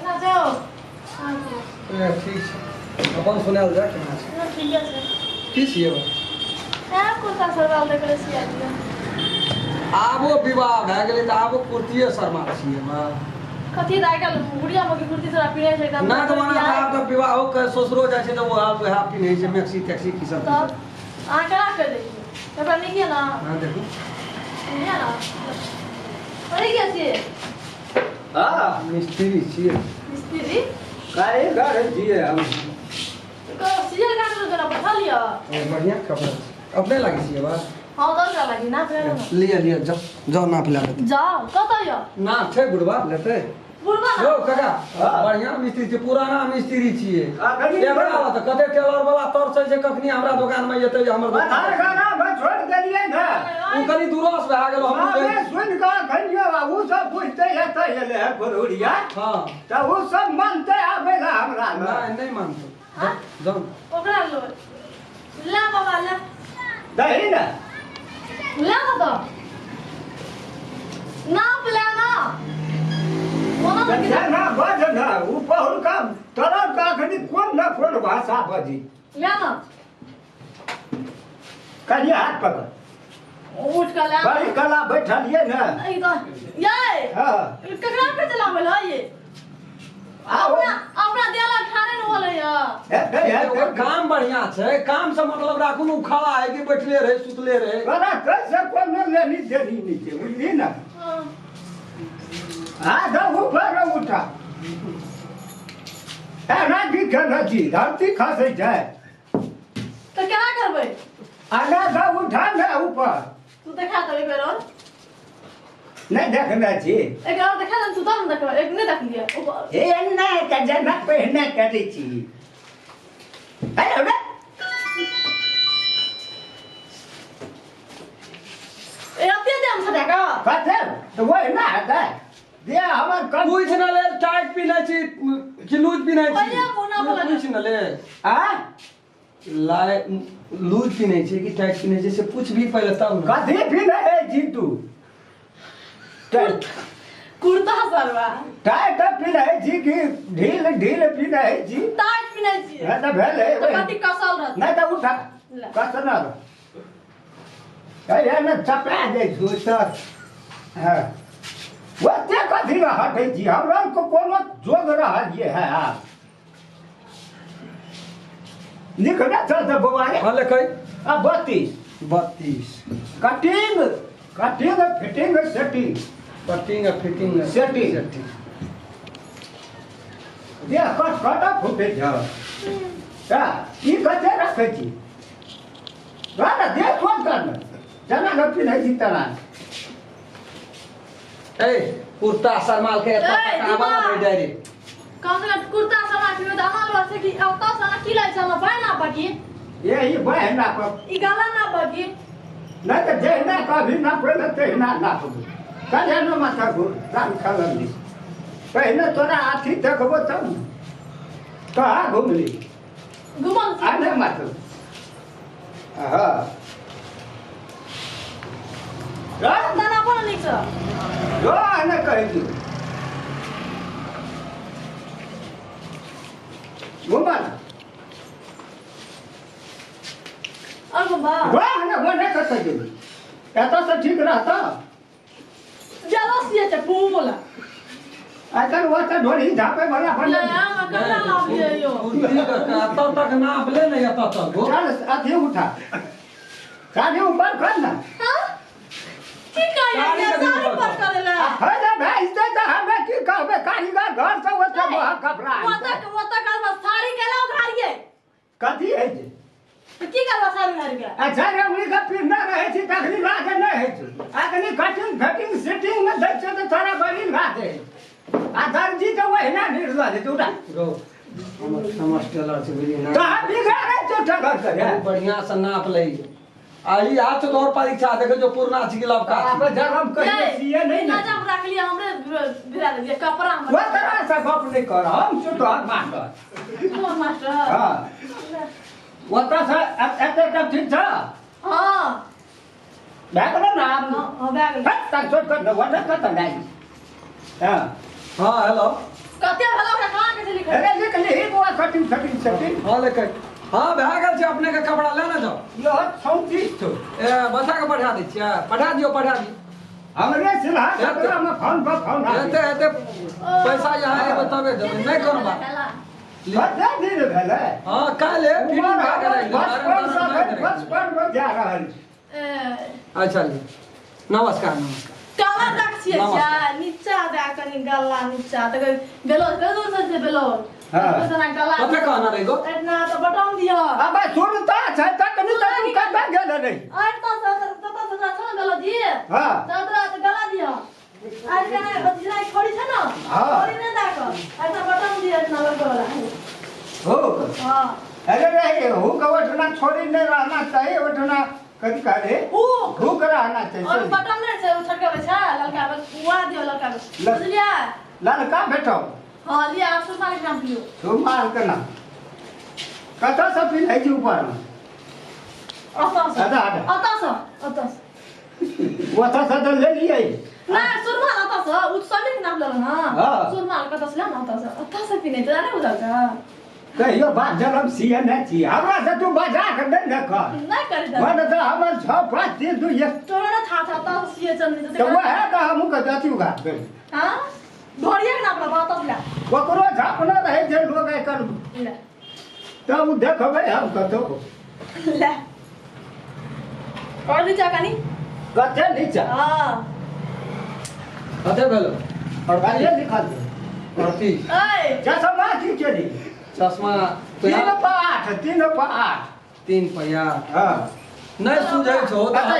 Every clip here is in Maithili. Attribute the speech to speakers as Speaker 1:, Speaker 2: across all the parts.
Speaker 1: ना जाओ।
Speaker 2: ए, ठीक छै, अपन सुनायल जाय केना छै?
Speaker 1: ना ठीक छै।
Speaker 2: की छियै?
Speaker 1: ए कुर्ता सरवाल देखले छियै दियौ।
Speaker 2: आबो विवाह भए गेलै तऽ आबो कुर्तिये शर्मा छियै माँ।
Speaker 1: कथी तऽ आइ काल्हि बुढ़िया मौगी कुर्ती तोरा पिन्है छै एकदम।
Speaker 2: ना तऽ ओना आब तऽ विवाहो के ससुरो जाइ छै तऽ वएह वएह पिन्है छै, मैक्सी टैक्सी की सब।
Speaker 1: तब अहाँ केना करि दै छियै? कपड़ा नीक यऽ ना?
Speaker 2: हाँ देखू।
Speaker 1: नीक यऽ ना? पढ़ि गेल छियै?
Speaker 3: हाँ
Speaker 2: मिस्त्री छियै।
Speaker 1: मिस्त्री?
Speaker 3: कारीगर छियै हम।
Speaker 1: सीजल काटल जेना बैठल यऽ।
Speaker 2: बढ़िया कपड़ा छै, अपने लागै छियै बा?
Speaker 1: हाँ दस टाका लागी नाप ले ना।
Speaker 2: लिअ लिअ, जाओ जाओ नाप लए लेतै।
Speaker 1: जाओ कतऽ यऽ?
Speaker 2: नाप छै बुढ़बा लेतै।
Speaker 1: बुढ़बा
Speaker 2: यौ काका बढ़िया मिस्त्री छियै, पुराना मिस्त्री छियै। एकरा तऽ कते टेलर वाला तरसै छै कखनी हमरा दोकान मे एतै जे हमर दोकान।
Speaker 3: छोड़ि देलियै ने
Speaker 2: ओ कनि दूरस भए गेल। हम
Speaker 3: सुनि कऽ कहियो ओ सब बुझतै एतऽ एलै है गुरुरिया।
Speaker 2: हाँ
Speaker 3: तऽ ओ सब मानतै आबै लए हमरा?
Speaker 2: नहि नहि मानतै। जाउ
Speaker 1: ओकरा लो ले बाबा ले
Speaker 3: दही ने
Speaker 1: ले ना तो नाप ले ना।
Speaker 3: ना बज ना उ पहुलका तोरा अखनी कोन न कोन भाषा बजी।
Speaker 1: ले ना
Speaker 3: कहिए हाथ पकड़
Speaker 1: उठ के ले।
Speaker 3: बड़ी कला बैठलियै ने।
Speaker 1: ई तो ये
Speaker 3: हां
Speaker 1: ककरा पे चलाबै ल ये? अपना अपना देला खाने न होले या।
Speaker 2: ओकर काम बढ़िया छै, काम से मतलब राखू न, खड़ा है कि बैठले रहे सुतले रहे।
Speaker 3: तोरा कैसे कोनो लेनी देनी नहीं छै, बुझली ना? हां दो ऊपर उठा। एना की केना छी धरती खसै छै
Speaker 1: तऽ केना करबै?
Speaker 3: आना दो उठा ने ऊपर।
Speaker 1: तू देखा तऽ एक बेर और।
Speaker 3: नहीं देखने छी।
Speaker 1: एक और देखा दे तू तब न देखबै, एक नहीं देखलियै ऊपर।
Speaker 3: ए नहि तऽ जेना पहिने करै छी। अरे रे
Speaker 1: ए अते देम सटा का
Speaker 3: कते तऽ वही ना हेतै दे हमर कम।
Speaker 2: पूछ न ले टाइट पिन्है छी कि लूज पिन्है छी?
Speaker 1: पहिले मुना बोला।
Speaker 2: पूछ न ले।
Speaker 3: आ
Speaker 2: लाइ लूज पिन्है छी कि टाइट पिन्है छी से पूछ भी पहिले तब न।
Speaker 3: कथी पिन्है छी तू?
Speaker 1: कुर्ता सरवा
Speaker 3: टाइट पिन्है छी कि ढील ढील पिन्है छी?
Speaker 1: टाइट पिन्है छी।
Speaker 3: हँ तऽ भेलै।
Speaker 1: तऽ कथी कसल रहत?
Speaker 3: नहि तऽ उठा कसल रह ने चपा जाइ छौ सर। हँ ओते कथी लए हटै छी? हमरा कोनो जोग रहलियै है आब। लिखने चल तऽ बौआ रे।
Speaker 2: हाँ लिखै।
Speaker 3: आ 32।
Speaker 2: 32।
Speaker 3: Cutting cutting fitting setting.
Speaker 2: Cutting आ फिटिंग
Speaker 3: सेटिंग। देह कट कट फुटै छ। ई कते रखै छी? रह देह सोच कर ने जेना न पिन्है छी तेना।
Speaker 2: ए कुर्ता सरमाल के एतऽ तक आबऽ ना दै डायरेक्ट।
Speaker 1: कम से कम कुर्ता सरमाल पिन्हबै तऽ अहाँ लोग छै कि ओतऽ से अहाँ की लै छै? हमरा बाँहि ना पकी।
Speaker 3: ए ई बाँहि ना पक।
Speaker 1: ई गला ना पकी।
Speaker 3: नहि तऽ जहिना कभी नापबै ने तहिना नापबै। कहिया न माथा घूर दाम खलल दिस। पहिने तोरा अथी देखबो तब ने। कहाँ घुमली?
Speaker 1: घुमल
Speaker 3: आ नहि माथो। हाँ
Speaker 1: दाना बड़ नीक छ।
Speaker 3: जो आने कहै छी घुमल।
Speaker 1: और घुमबा?
Speaker 3: वाह ने वो नहि कतऽ गेली? एतऽ से ठीक रहता।
Speaker 1: ज्यादा सिए छै फूल।
Speaker 3: एखन ओतऽ ढोरी झापे वाला
Speaker 1: ले हम ककरा लाबियै यौ?
Speaker 2: कुर्ती के एतऽ तक नाप ले ने एतऽ तक।
Speaker 3: चल अथी उठा साड़ी ऊपर कर ना।
Speaker 1: हाँ? की कहै
Speaker 2: साड़ी
Speaker 1: छै?
Speaker 2: कथी
Speaker 1: साड़ी
Speaker 2: ऊपर
Speaker 1: पर
Speaker 2: कर?
Speaker 1: करै लए।
Speaker 3: हे भाई से तऽ हमे की कहबै, कारीगर घर से ओते बह कपड़ा।
Speaker 1: ओतऽ ओतऽ करबै साड़ी केला उघारियै?
Speaker 3: कथी होइ छै?
Speaker 1: तऽ की करबै साड़ी उघारि के?
Speaker 3: अच्छा रे उंगली के पिन्हने रहै छी तखनी लाज नहि होइ छै। अखनी कटिंग फटिंग सेटिंग मे दै छै तऽ तोरा बड़ी लाज होइ। आ दर्जी तऽ ओहिना निर्लज छै उठा।
Speaker 2: गौ हमर समझ टेलर छै बुझली ना।
Speaker 3: कहाँ बिगाड़ै छौ टेलर के रे?
Speaker 2: बढ़िया से नाप लै आ ई हाथ तोहर परीक्षा देखै जो पुरना छी कि लबका छी।
Speaker 3: आब जरम कहियो सिए नहि
Speaker 1: ना
Speaker 3: ने।
Speaker 1: जब रखलियै हमरे भिरा देलियै कपड़ा हमर।
Speaker 3: ओ तोरा से गप नहि कर, हम छी तोहर मास्टर।
Speaker 1: तोहर मास्टर?
Speaker 3: हाँ ओतऽ से एते तक ठीक छ?
Speaker 1: हाँ
Speaker 3: भए गेलो ने आब?
Speaker 1: हाँ भए गेलै।
Speaker 3: हट तक छोट कर ओतऽ कतऽ लागि। हाँ।
Speaker 2: हाँ हेलो।
Speaker 1: कते भेलो ओकरा कहाँ के छै लिखल?
Speaker 3: अरे लिख लिही बौआ, कटिंग कटिंग सटिंग।
Speaker 2: हाँ लिखै। हाँ भए गेल छै अपने के कपड़ा लेने जाओ।
Speaker 3: यो 34 छौ।
Speaker 2: ए बच्चा के पठा दै छियै, पठा दियौ पठा दियौ।
Speaker 3: हमरे सिलहा कपड़ा में फोन पर फोन आबि।
Speaker 2: एते एते पैसा यहाँ एबै तबे देबै, नहि कोनो बात।
Speaker 3: कते दिन भेलै?
Speaker 2: हाँ काल्हि फिटिंग भए गेलै।
Speaker 3: बचपन से बचपन में जा रहल छी।
Speaker 2: अच्छा नमस्कार नमस्कार।
Speaker 1: काला दाग छियै छियै नीचा दए कनि गला नीचा तऽ बेलौज कते दूर से छै बेलौज?
Speaker 3: हाँ।
Speaker 1: गला
Speaker 2: कते कहना रही गो?
Speaker 1: एतना तऽ बटन दिअ।
Speaker 3: अबे सुनता छै तखनी तऽ तू कतऽ गेल रही?
Speaker 1: एतऽ से ततऽ से छै ने बेलौज जी।
Speaker 3: हाँ।
Speaker 1: ततरा तऽ गला दिअ। आइ केना बजिला छोड़ी छै ने?
Speaker 3: हाँ।
Speaker 1: छोड़ी नहि दए कऽ एतना बटन दिअ एतना लड़को वाला।
Speaker 3: हो।
Speaker 1: हाँ।
Speaker 3: अरे रही हुक ओठना छोड़ी नहीं रहना चाहिए, ओठना कथी कहले?
Speaker 1: हुक।
Speaker 3: हुक रहना चाहिए।
Speaker 1: और बटन नहीं छै, ओ छटकाबै छै ललका उआ दियौ ललका। बुझलियै?
Speaker 3: ललका भेटौ।
Speaker 1: हाँ लिअ आप सुरमाल के नाम पियो।
Speaker 3: सुरमाल के नाम कतऽ से पिन्है छी ऊपर मे?
Speaker 1: ओतऽ से। ओतऽ से ओतऽ से।
Speaker 3: ओतऽ से तऽ लेलियै।
Speaker 1: नहि सुरमाल ओतऽ से, ओ समीर के नाम लेलहुँ ने। सुरमाल कतऽ से ले ने ओतऽ से, ओतऽ से पिन्है छै, नहि बुझल छै?
Speaker 3: कहियो बात जलम सिए नहि छी हमरा से, तू बजा के नहि ने कर।
Speaker 1: नहि करी दे।
Speaker 3: मन तऽ हमर 6 5 3 2 1
Speaker 1: तोरा ने था था तऽ सिए चल नहि
Speaker 3: तऽ वएह तऽ हमहूँ के अथी उगा देबै।
Speaker 1: हाँ ढोरिया के नाम लबा तब ले।
Speaker 3: ओकरो झाप न रहै छै लोग आइ काल्हि।
Speaker 1: ले।
Speaker 3: तब ओ देखबै हम कतौ।
Speaker 1: ले। और नीचा कनी।
Speaker 3: कते नीचा?
Speaker 1: हाँ।
Speaker 2: कते भेलो?
Speaker 3: कते लिखल छै?
Speaker 2: 38।
Speaker 1: ऐ
Speaker 3: चश्मा की केली?
Speaker 2: चश्मा
Speaker 3: 3 पर 8, 3 पर 8।
Speaker 2: 3 पर 8।
Speaker 3: हाँ।
Speaker 2: नहि सुझै छौ
Speaker 3: तऽ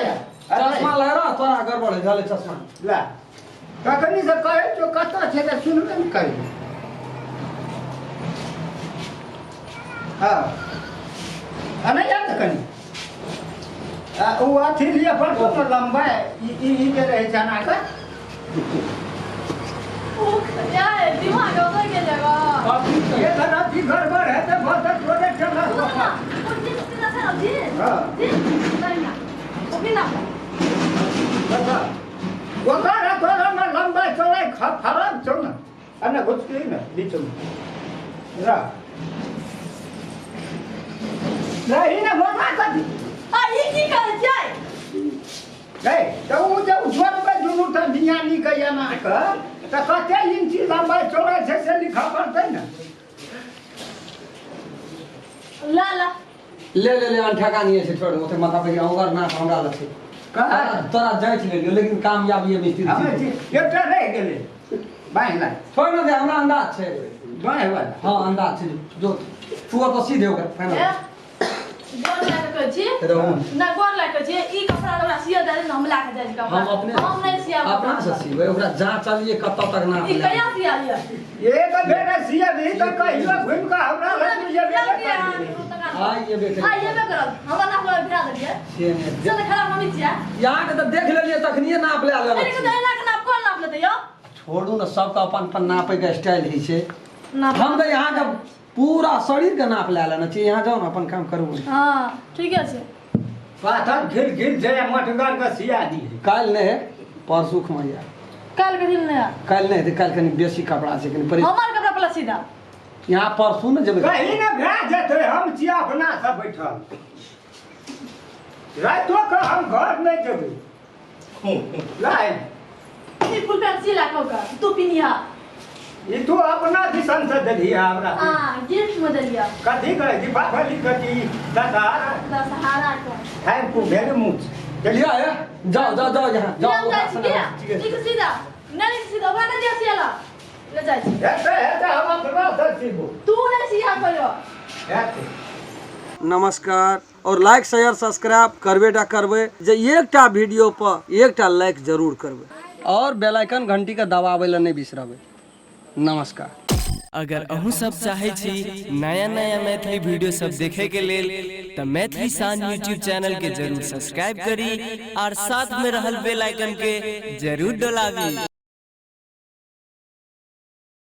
Speaker 2: चश्मा लए रह, तोरा गड़बड़ है झाले चश्मा।
Speaker 3: ले। कखनी से कहै छौ कतऽ छै तऽ सुनबे ने करी। हाँ। आ नहि याद कनी। आ ओ अथी लिए पर तो लंबा ई ई जे रहै छै अना के।
Speaker 1: यार दिमाग उतर के जगह।
Speaker 3: ये धरा जी गड़बड़ है तो बहुत थोड़े चल रहा।
Speaker 1: ओ जी सीधा छै जी।
Speaker 3: हां
Speaker 1: जी नहीं ना। ओ भी ना।
Speaker 3: बता। ओकरा तोरा में लंबा चौड़ाई फरक छौ ना। अने घुसकी ना बीच में। रा। नहीं ना मना कथी।
Speaker 1: आ ई की करै छै?
Speaker 3: गए तो उ जे जोड़बै दुनू टा बियानी के एना के तऽ कते इंची लंबाई चौड़ाई छै से लिखऽ पड़तै ने।
Speaker 1: ला ला
Speaker 2: ले ले ले अनठका नहीं छै, छोड़ ओते माथा पे औगर ना हमरा लग छै। तोरा जांच लेलियो लेकिन कामयाबी है मिस्त्री
Speaker 3: छी। एकटा रहि गेलै बाँहि ला।
Speaker 2: छोड़ न दे, हमरा अंदाज छै।
Speaker 3: बाँहि वाला।
Speaker 2: हाँ अंदाज छै, जो तू ओतऽ सीधे ओकरा फाइनल।
Speaker 1: गोर लाग के छी ना, गोर लाग के छी। ई कपड़ा हमरा सिया दे ने, हम ला के जाइ छी कपड़ा।
Speaker 2: हम अपने
Speaker 1: हम नहीं सिया,
Speaker 2: अपना से सिबै ओकरा जांच चलिए कतऽ तक ना।
Speaker 1: ई कहिया सिया लिअ?
Speaker 3: एक बेर सिया भी तऽ कहियो घुमि कऽ हमरा लग जेबे।
Speaker 2: हां ये बेटे
Speaker 1: हां ये बे करब, हमरा नाप लऽ भिड़ा देलियै।
Speaker 2: से ने
Speaker 1: चल खराब मम्मी छियै।
Speaker 2: यहाँ के तऽ देख लेलियै तखनिये नाप ले लेलक।
Speaker 1: अरे तऽ एना के नाप कोन नाप लेतै यौ?
Speaker 2: छोड़ू ने, सबके अपन अपन नापै के स्टाइल होइ छै। हम तऽ यहाँ के पूरा शरीर के नाप ले लेने छी। यहाँ जाओ ना अपन काम करू।
Speaker 1: हाँ ठीक है।
Speaker 3: पाथर घिर घिर छै मटगर के सिया दी।
Speaker 2: काल्हि नहि परसू खमैया।
Speaker 1: काल्हि के दिन नहि,
Speaker 2: काल्हि नहि हेतै, काल्हि कनि बेसी कपड़ा छै कनि
Speaker 1: हमर कपड़ा पला सीधा।
Speaker 2: यहाँ परसू ने जेबै।
Speaker 3: कहीं ने भए जेतै, हम छी अपना से बैठल। रातिो के हम घर नहि जेबै। लाइ
Speaker 1: ई फुल पैंट सिला कऽ तू पिनिहा।
Speaker 3: ई तू अपना दिसन से देलियै हमरा।
Speaker 1: हां गिफ्ट में देलियै।
Speaker 3: कथी कहै दीपावली कथी दशहरा?
Speaker 1: दशहरा के।
Speaker 3: Thank you very much.
Speaker 2: चलिए आया, जाओ जाओ जाओ यहाँ जाओ।
Speaker 1: ठीक सीधा नहीं सीधा ओकरा नहि दिअ सियाला ले जाइ छी।
Speaker 3: हेतै हेतै हम अपना से सीबो।
Speaker 1: तू नहि सिया कहियो।
Speaker 3: हेतै।
Speaker 2: नमस्कार और लाइक शेयर सब्सक्राइब करबे टा करबै, जे एकटा वीडियो पर एकटा लाइक जरूर करबै और बेल आइकन घंटी के दबाबै ला नहि बिसरबै। नमस्कार।
Speaker 4: अगर अहूँ सब चाहे छी नया नया मैथिली वीडियो सब देखे के लेल त मैथिली शान यूट्यूब चैनल के जरूर सब्सक्राइब करी और साथ में रहल बेल आइकन के जरूर दबाबी।